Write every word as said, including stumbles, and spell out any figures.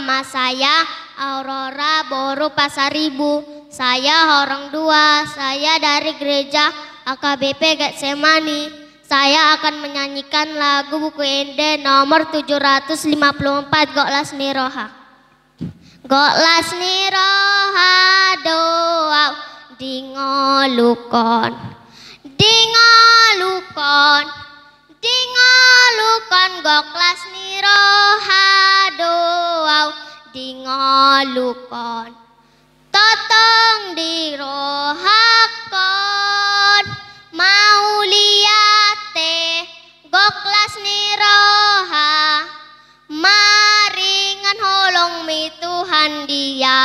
Nama saya Aurora boru Pasaribu. Saya horong dua. Saya dari gereja A K B P Getsemani. Saya akan menyanyikan lagu Buku Ende nomor tujuh ratus lima puluh empat, Gok las ni roha. Gok las ni roha do au di ngolukon. Di ngolukon. Di ngolukon gok las ni roha do au di ngolukon. Tongtong di rohakon mauliate gok las ni roha. Maringan holongmi Tuhan dia